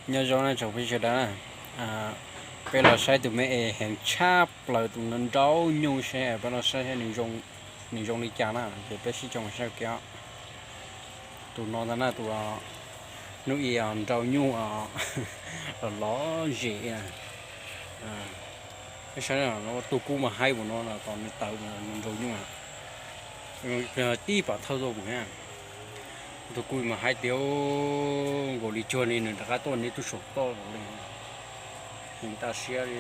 Nyob zoo na tsoom phooj ywg sawv daws na, peb los saib tus me es heev tshaj plaws tus no nrau nyuj seb peb los saib seb nws zoo li cas na, ces peb sib koom saib kiag. Tus no ntag na, tus hnub i nrau nyuj los lom zem. Peb saib no, tus kuj mas haib npaum no los tos nws tawv nws nrau nyuj. Tib pam thawj tuaj mus na, tus kuj mas haib tiag, nkaus li cuag li nws rov qab tuaj neb tub saum toj los li. Heev tas siab li.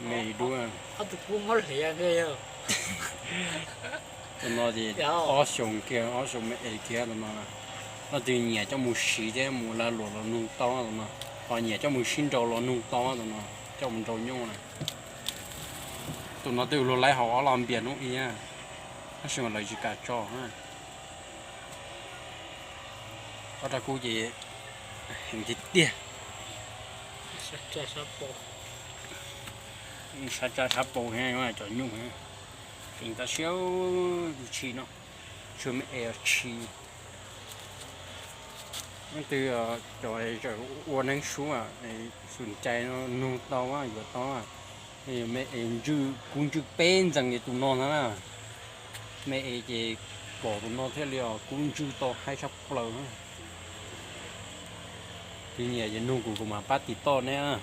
Me duab. Tus no ces ob xyoos kiag, ob xyoos me es kiag tus no. Leej twg nyiam coj mus siv thiab mus lag luam los nug tau tus no, ho nyiam coj mus sib nrau los nug tau tus no, coj mus nrau nyuj na. Tus no twb luag laib hauv ob los npias hnub i, tab sis mas lawv tsis kam tso. Ob rab kub ces heev tiag tiag. Sab tsa sab pau heev cov nyuj, heev tas siab. Tus tshis no, tshua me es tshis. Leej twg cov ua neeb suab xum cai no nug tau yuav tau. Me es ntswj kub ntswj peb ntxees li tus no ntag na. Me es ces pom tus no thiaj li os kub ntswj tau haib tshaj plaws. Tus nyiam ces nug kuv kuv mam pab tim toj neb.